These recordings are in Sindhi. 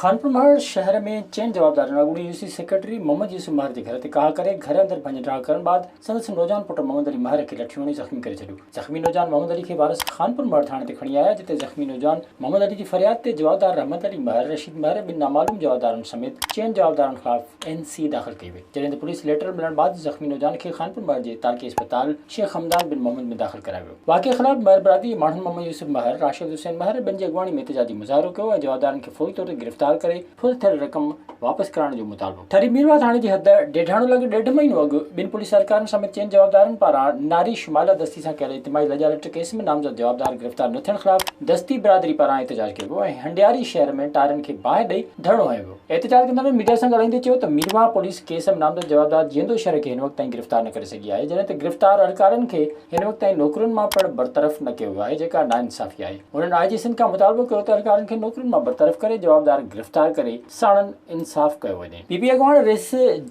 خانپور مهر شهر ۾ چئن جوابدارن اڳوڻي يوسي سيڪريٽري محمد يوسف مهر جي گهر تي ڪاهه ڪري گهر اندر ڀڃ ڊاهه ڪرڻ بعد سندس نوجوان پٽ محمد علي مهر کي لٺيون هڻي زخمي ڪري ڇڏيو. زخمي نوجوان محمد علي کي وارث خانپور مهر ٿاڻي تي کڻي آيا جتي زخمي نوجوان محمد علي جي فرياد تي جوابدار رحمت علي مهر، رشيد مهر ۽ ٻن نامعلوم جوابدارن سميت چئن جوابدارن خلاف اين سي داخل ڪئي وئي جڏهن ته پوليس ليٽر ملڻ بعد زخمي نوجوان کي خانپور مهر جي تعلقي اسپتال شيخ حمدان بن محمد ۾ داخل ڪرايو ويو. واقعي خلاف مهر برادري جي ماڻهن محمد يوسف مهر، راشد حسين مهر ۽ ٻين جي اڳواڻي ۾ احتجاجي مظاهرو ڪيو ۽ جوابدارن کي فوري طور تي گرفتار ڪري ڦر ٿيل رقم واپس ڪرائڻ جو مطالبو. ٺري ميرواهه ٿاڻي جي حد ڊيڍاڻو لڳ ڏيڍ مهينو اڳ ٻن پوليس اهلڪارن سميت چئن جوابدارن پاران ناري شمالا دستي سان ڪيل اجتماعي لڄا لٽ ڪيس ۾ نامزد جوابدار گرفتار نه ٿيڻ خلاف دستي برادري پاران احتجاج ڪيو ويو ۽ هنڊياري شهر ۾ ٽائرن کي باهه ڏئي ڌرڻو هنيو ويو. احتجاج ڪندڙن ميڊيا سان ڳالهائيندي چيو ته ميرواهه پوليس ڪيس ۾ نامزد جوابدار جيئندو شر کي هن وقت تائين گرفتار نه ڪري سگهي آهي جڏهن ته گرفتار اهلڪارن کي هن وقت تائين نوڪرين مان پڻ برطرف نه ڪيو ويو آهي جيڪا ناانصافي آهي. هنن آء جي سنڌ کان مطالبو ڪيو ته اهلڪارن کي نوڪرين مان برطرف ڪري جوابدار گرفتار ڪري ساڻن انصاف ڪيو وڃي. پي پي اڳواڻ رئيس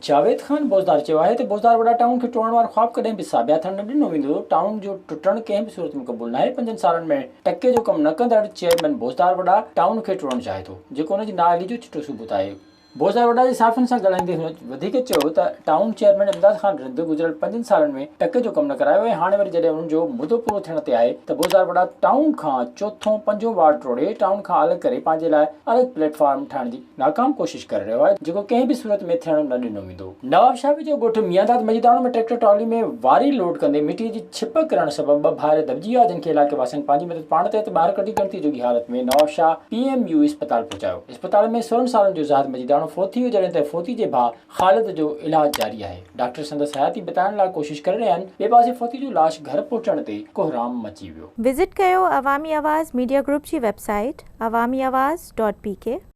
جاويد خان بوزدار چيو آهي ته بوزدار وڏا ٽائون کي ٽوڙڻ وارو خواب ڪڏهن به ساڀيان ٿيڻ نه ڏنو ويندو، ٽائون جو ٽٽڻ ڪنهن به صورت ۾ قبول ناهي، پنجن سالن ۾ ٽڪي جو ڪم نه ڪندڙ چيئرمين بوزدار وڏا ٽائون کي ٽوڙڻ چاهي ٿو جيڪو ان جي نااهلي جو چٽو ثبوت آهي. بوزدار وڏا جي صحافين سان ڳالهائيندي هن وڌيڪ چيو ته ٽائون چيئرمين امداد خان رند گذريل پنجن سالن ۾ ٽڪي جو ڪم نه ڪرايو ۽ هاڻي وري جڏهن انهن جو مدو پورو ٿيڻ تي آهي ته بوزدار وڏا ٽائون کان چوٿون پنجون وارڊ ٽوڙي ٽائون کان الڳ ڪري پنهنجي لاء الڳ پليٽ فارم ٺاهڻ جي ناڪام ڪوشش ڪري رهيو آهي جيڪو ڪنهن به صورت ۾ ٿيڻ نه ڏنو ويندو. نوابشاهه جو ڳوٺ ميانداد مجيداڻو ۾ ٽريڪٽر ٽرالي ۾ واري لوڊ ڪندي مٽي جي ڇپ ڪرڻ سبب ٻه ڀائر دٻجي ويا جن کي علائقي واسين پنهنجي مدد پاڻ تحت ٻاهر ڪڍي ڳڻتي جوڳي حالت ۾ نوابشاهه پي ايم يو اسپتال پهچايو. اسپتال ۾ 16 سالن جو زاهد مجيداڻو فوت ٿي ويو جڏهن ته فوتي جي ڀاء خالد جو علاج جاري آهي ڊاڪٽر سندس حياتي بچائڻ لاء ڪوشش ڪري رهيا آهن ٻئي پاسي فوتي جو لاش گهر پهچڻ تي ڪوهرام مچي ويو. وزٽ ڪيو عوامي آواز ميڊيا گروپ جي website Awami Awaz dot P K.